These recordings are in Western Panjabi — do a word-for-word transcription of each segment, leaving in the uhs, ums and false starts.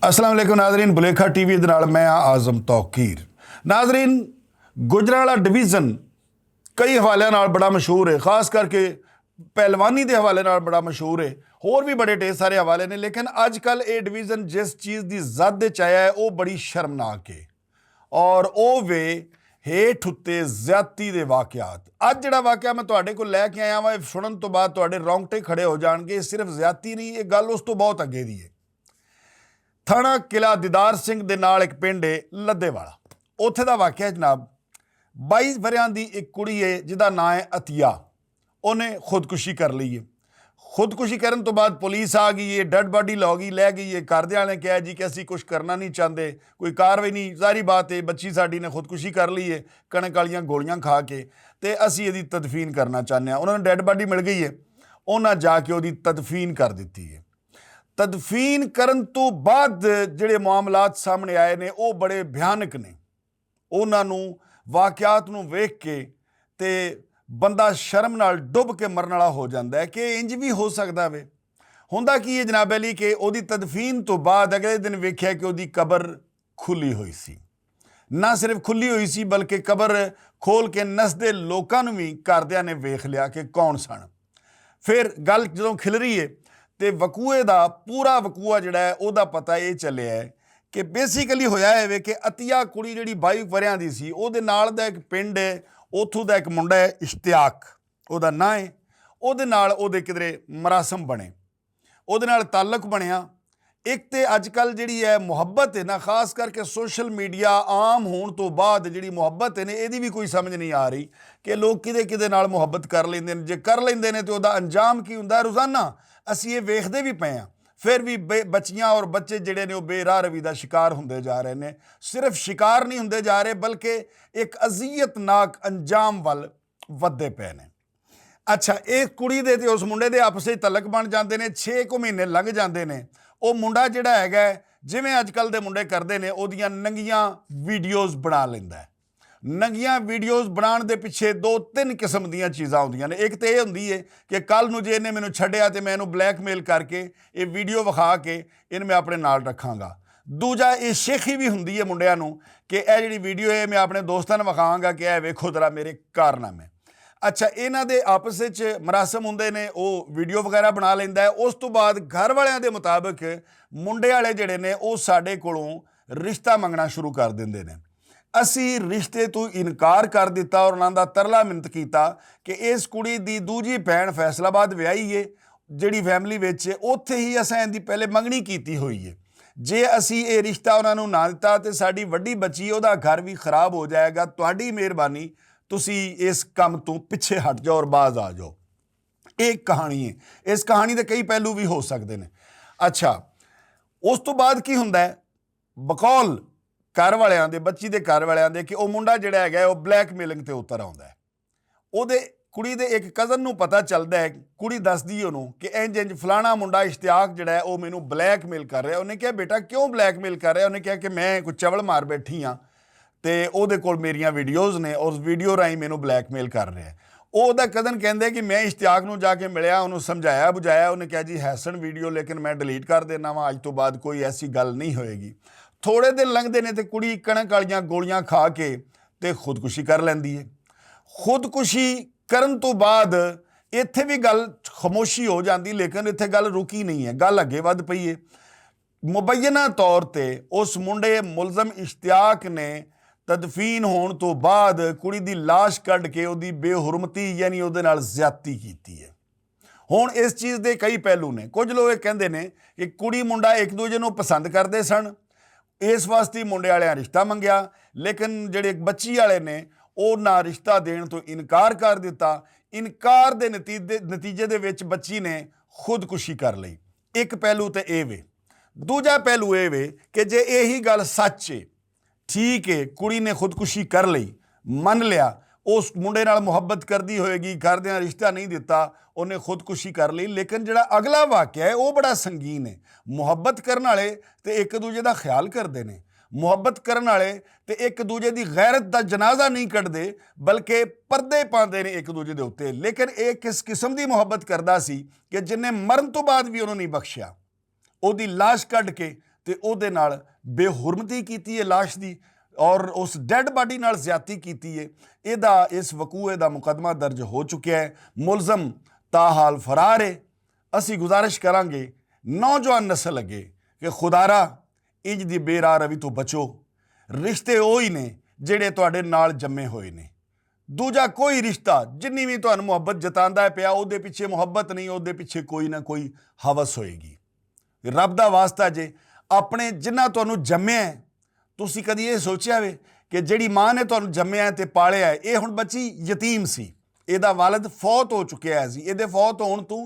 السلام علیکم ناظرین، بلیکھا ٹی وی دے نال میں ہاں اعظم توقیر۔ ناظرین، گجرانوالہ ڈویژن کئی حوالے نال بڑا مشہور ہے، خاص کر کے پہلوانی دے حوالے نال بڑا مشہور ہے۔ ہور بھی بڑے ڈھیر سارے حوالے نے، لیکن اج کل اے ڈویژن جس چیز دی زد وچ آیا ہے، او بڑی شرمناک ہے۔ اور او وے ہیٹھ اتے زیادتی دے واقعات۔ اج جڑا واقعہ میں تہاڈے کول لے کے آیا واں، اے سنن تو بعد تہاڈے رونگٹے کھڑے ہو جان گے۔ صرف زیادتی نہیں، اے گل اس تو بہت اگے دی ہے۔ تھانہ قلعہ دیدار سنگھ دے نال اک پنڈ ہے لدے والا، اوتھے دا واقعہ ہے جناب۔ بائی وریاں دی اک کڑی ہے جدا ناں ہے عطیہ، اونے خودکشی کر لئی ہے۔ خودکشی کرن تو بعد پولیس آ گئی ہے، ڈیڈ باڈی لو گئی، لے گئی ہے۔ گھر دیاں نے کہا جی کہ اسی کچھ کرنا نہیں چاہندے، کوئی کاروائی نہیں۔ ظاہری بات ہے، بچی ساڈی نے خودکشی کر لئی ہے کنک والیاں گولیاں کھا کے، تے اسی ایدی تدفین کرنا چاہنے ہاں۔ انہاں نے ڈیڈ باڈی مل گئی ہے، انہاں جا کے اوہدی تدفین کر دتی ہے۔ تدفین کرن تو بعد جڑے معاملات سامنے آئے نے، او بڑے بھیانک نے۔ انہاں نوں، واقعات نوں ویکھ کے تے بندہ شرم نال ڈب کے مرن والا ہو جاندا ہے کہ انج وی ہو سکدا وے۔ ہوندا کی ہے جناب علی کہ اوہدی تدفین تو بعد اگلے دن ویکھیا کہ اوہدی قبر کھلی ہوئی سی۔ نہ صرف کھلی ہوئی سی بلکہ قبر کھول کے نسدے لوکاں نوں وی گھردیاں نے ویکھ لیا کہ کون سن۔ پھر گل جدوں کھلری ہے تے وقوعے دا پورا وقوعہ جڑا ہے اوہدا پتہ اے چلیا ہے کہ بیسیکلی ہویا ہے وے کہ عطیہ کڑی جڑی بائی وریاں دی سی، اوہدے نال دا اک پنڈ ہے، اوتھوں دا اک منڈا ہے اشتیاق، اوہدا ناں ہے، اوہدے نال اوہدے کدرے مراسم بنے، اوہدے نال تعلق بنیا۔ اک تے اج کل جڑی ہے محبت ہے نا، خاص کر کے سوشل میڈیا عام ہون تو بعد جڑی محبت ہے نا، ایہدی وی کوئی سمجھ نہیں آ رہی کہ لوگ کدے کدے نال محبت کر لیندے نے۔ جے کر لیندے نے تے اوہدا انجام کی ہوندا ہے؟ روزانہ اسی ایہہ ویکھدے وی پئے آں۔ پھر وی بے- بچیاں اور بچے جڑے نے او بے راہ روی دا شکار ہوندے جا رہے نے۔ صرف شکار نہیں ہوندے جا رہے بلکہ اک اذیت ناک انجام ول ودے پئے نے۔ اچھا، ایہہ کڑی دے تے اس منڈے دے آپس وچ تعلق بن جاندے نے، چھے کو مہینے لنگ جاندے نے۔ او منڈا جڑا ہے گا، جویں اج کل دے منڈے کردے نے، اوہدیاں ننگیاں ویڈیوز بنا لیندا ہے۔ ننگیاں ویڈیوز بنان دے پچھے دو تن قسم دیاں چیزاں ہوندیاں نے۔ اک تے ایہہ ہوندی ہے کہ کل نوں جے انہیں مینوں چھڈیا تے میں اینوں بلیک میل کر کے ایہہ ویڈیو وکھا کے ان میں اپنے نال رکھاں گا۔ دوجا ایہہ شیخی وی ہوندی ہے منڈیاں نوں کہ ایہہ جڑی ویڈیو ہے میں اپنے دوستاں نوں وکھاواں گا کہ ایہہ ویکھو ذرا میرے کارنامے۔ اچھا، انہاں دے آپس وچ مراسم ہوندے نے، او ویڈیو وغیرہ بنا لیندا ہے۔ اس توں بعد گھر والیاں دے مطابق منڈے والے جڑے نے او ساڈے کولوں رشتہ منگنا شروع کر دیندے نے۔ اسی رشتے توں انکار کر دتا اور انہاں دا ترلا منت کیتا کہ اس کڑی دی دوجی بہن فیصل آباد ویائی ہے، جڑی فیملی وچ ہے، اوتھے ہی اساں ایندی پہلے منگنی کیتی ہوئی ہے۔ جے اسی اے رشتہ انہاں نوں نہ دتا تے ساڈی وڈی بچی اوہدا گھر وی خراب ہو جائے گا۔ تہاڈی مہربانی، تسی اس کم توں پچھے ہٹ جاؤ اور باز آ جاؤ۔ ایک کہانی ہے، اس کہانی دے کئی پہلو وی ہو سکدے نے۔ اچھا، اس توں بعد کی ہوندا ہے؟ بقول گھر والیاں دے، بچی دے گھر والیاں دے کہ او منڈا جڑا ہے او بلیک میلنگ تے اتر آوندا ہے۔ اوہدے کڑی دے اک کزن نوں پتہ چلدا ہے، کڑی دسدی اونوں کہ انج انج فلانا منڈا اشتیاق جڑا ہے او مینوں بلیک میل کر رہیا ہے۔ انہیں کہا بیٹا کیوں بلیک میل کر رہیا ہے؟ انہیں کہا کہ میں کوئی چول مار بیٹھی ہاں تے اوہدے کول میریاں ویڈیوز نے اور ویڈیو راہیں مینوں بلیک میل کر رہیا ہے۔ اوہدا کزن کہندا ہے کہ میں اشتیاق نوں جا کے ملیا، انہوں سمجھایا بجھایا، انہیں کہا جی ہیسن ویڈیو لیکن میں ڈیلیٹ کر دینا واں، اج توں بعد کوئی ایسی گل نہیں ہوئے گی۔ تھوڑے دن لنگدے نے تے کڑی کنک والیاں گولیاں کھا کے تے خودکشی کر لیندی ہے۔ خودکشی کرن توں بعد ایتھے وی گل خاموشی ہو جاندی، لیکن ایتھے گل رکی نہیں ہے، گل اگے ودھ پئی ہے۔ مبینہ طور تے اس منڈے ملزم اشتیاق نے تدفین ہون توں بعد کڑی دی لاش کڈ کے اوہدی بے حرمتی یعنی اوہدے نال زیادتی کیتی ہے۔ ہن اس چیز دے کئی پہلو نے۔ کچھ لوگ کہندے نے کہ کڑی منڈا اک دوجے نوں پسند کردے سن، اس واسطے منڈے آلیاں رشتہ منگیا، لیکن جڑے بچی آلے نے او نہ رشتہ دین توں انکار کر دتا۔ انکار دے نتیجے دے وچ بچی نے خودکشی کر لئی۔ اک پہلو تے اے وے۔ دوجا پہلو اے وے کہ جے ایہی گل سچ اے، ٹھیک اے کڑی نے خودکشی کر لئی، من لیا، اس منڈے نال محبت کردی ہوئے گی، گھر دیاں رشتہ نہیں دتا، انہیں خودکشی کر لئی۔ لیکن جڑا اگلا واقعہ اے او بڑا سنگین اے۔ محبت کرن آلے تے اک دوجے دا خیال کردے نے، محبت کرن آلے تے اک دوجے دی غیرت دا جنازہ نہیں کڈدے، بلکہ پردے پاندے نے اک دوجے دے اتے۔ لیکن ایہہ کس قسم دی محبت کردا سی کہ جنہیں مرن توں بعد وی انہوں نہیں بخشیا؟ اوہدی لاش کڈ کے تے او دے نال بے حرمتی کیتی ہے لاش دی، اور اس ڈیڈ باڈی نال زیادتی کیتی ہے۔ اے دا، اس وقوع دا مقدمہ درج ہو چکیا ہے۔ ملزم تاحال فرار ہے۔ اسی گزارش کراں گے نوجوان نسل اگے کہ خدارا، انج دی بے راہ روی تو بچو۔ رشتے او ہی نے جڑے تواڈے نال جمے ہوئے نے۔ دوجا کوئی رشتہ، جنی وی تہانوں محبت جتاندا ہے پیا، او دے پچھے محبت نہیں، او دے پچھے کوئی نہ کوئی ہوس ہوئے گی۔ رب دا واسطہ جے، اپنے جنہ تہانوں جمیا ہے، تسی کدی یہ سوچیا وے کہ جڑی ماں نے تہانوں جمیا ہے تے پالیا ہے، اے ہن بچی یتیم سی، اے دا والد فوت ہو چکیا ہے سی، اے دے فوت ہون تو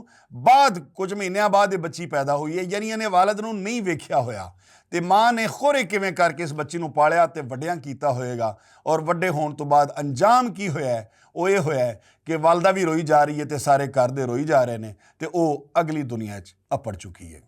بعد، کچھ مہینیاں بعد یہ بچی پیدا ہوئی ہے، یعنی انہیں والد نوں نہیں ویکھیا ہویا۔ تے ماں نے خورے کیویں کر کے اس بچی نوں پالیا تے وڈیاں کیتا ہوئے گا، اور وڈے ہون تو بعد انجام کی ہویا ہے؟ او یہ ہویا ہے کہ والدہ بھی روئی جا رہی ہے تے سارے گھر دے روئی جا رہے نے، تے او اگلی دنیا چ اپڑ چکی ہے۔